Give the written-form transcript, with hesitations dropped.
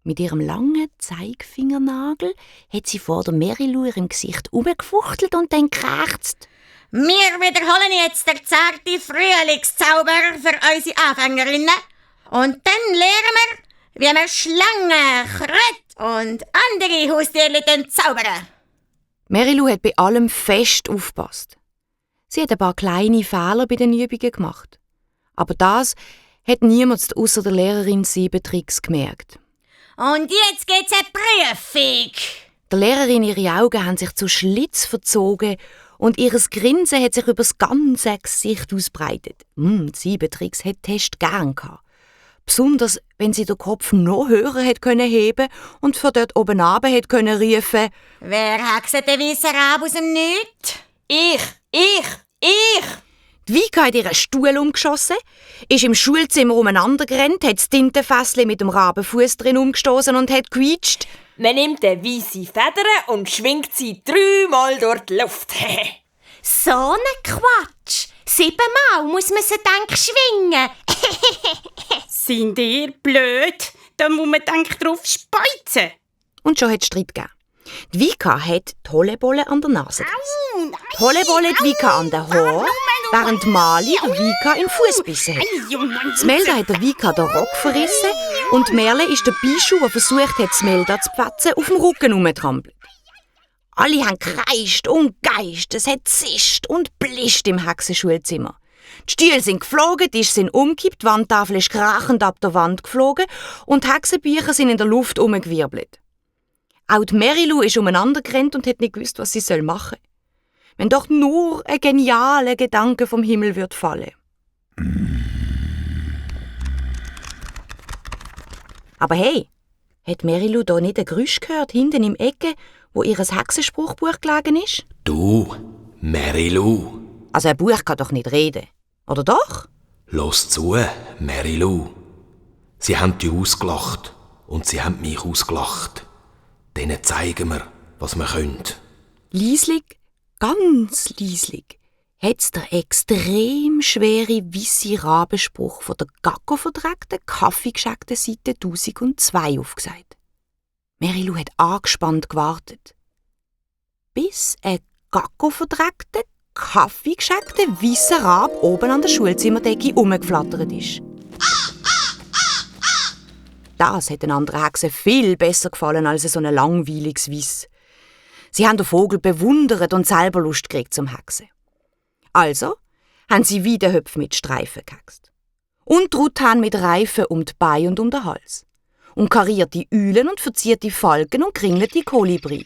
Mit ihrem langen Zeigefingernagel hat sie vor der Mary-Lou ihrem Gesicht umgefuchtelt und dann gekrächzt. Wir wiederholen jetzt den zarten Frühlingszauber für unsere Anfängerinnen. Und dann lernen wir, wie wir Schlangen, Kröte und andere Haustierchen zaubern. Mary-Lou hat bei allem fest aufgepasst. Sie hat ein paar kleine Fehler bei den Übungen gemacht. Aber das hat niemand außer der Lehrerin 7 Tricks gemerkt. Und jetzt geht's eine Prüfung. Der Lehrerin ihre Augen haben sich zu Schlitz verzogen und ihr Grinsen hat sich über das ganze Gesicht ausbreitet. Die 7 Tricks hat die Test gern gehabt. Besonders, wenn sie den Kopf noch höher hat können heben und von dort oben runter hat können rufen. Wer hext den weißen Rab aus dem Nichts? Ich! Die Vika hat ihren Stuhl umgeschossen, ist im Schulzimmer umeinandergerannt, hat das Tintenfässchen mit dem Rabenfuß drin umgestoßen und hat gequietscht. Man nimmt eine weisse Feder und schwingt sie 3-mal durch die Luft. So ein Quatsch! 7-mal muss man sie dann schwingen. Sind ihr blöd? Da muss man drauf speuzen. Und schon hat es Streit gegeben. Die Vika hat die Hollebolle an der Nase gerissen. Die Hollebolle die Vika an den Haaren, während Mali der Vika in den Fuß gebissen hat. Smelda hat der Vika den Rock verrissen und Merle ist der Bischu, der versucht hat, Smelda zu fetzen, auf dem Rücken herumgetrampelt. Alle haben gekreischt und geist, es hat zischt und blischt im Hexenschulzimmer. Die Stühle sind geflogen, die Tische sind umgekippt, die Wandtafel ist krachend ab der Wand geflogen und die Hexenbücher sind in der Luft umgewirbelt. Auch die Mary-Lou ist umeinander gerannt und hat nicht gewusst, was sie machen soll. Wenn doch nur ein genialer Gedanke vom Himmel wird fallen. Aber hey, hat Mary-Lou da nicht ein Geräusch gehört, hinten im Ecke, wo ihr Hexenspruchbuch gelegen ist? Du, Mary-Lou. Also ein Buch kann doch nicht reden, oder doch? Los zu, Mary-Lou. Sie haben dich ausgelacht und sie haben mich ausgelacht. Denen zeigen wir, was wir können. Lieslig, ganz lieslig, hat's der extrem schwere weisse Rabenspruch von der Gacko-verdreckten, kaffeegescheckten Seite 1002 aufgesagt. Mary-Lou hat angespannt gewartet, bis ein Gacko-verdreckter, kaffeegescheckter, weisser Rab oben an der Schulzimmerdecke rumgeflattert ist. Das hat den anderen Hexen viel besser gefallen als so ein langweiliges Weiss. Sie haben den Vogel bewundert und selber Lust gekriegt zum Hexen. Also haben sie Weidenhöpfe mit Streifen gehext. Und Truthahn mit Reifen um die Beine und um den Hals. Und karierte Eulen und verzierte Falken und kringelte Kolibri.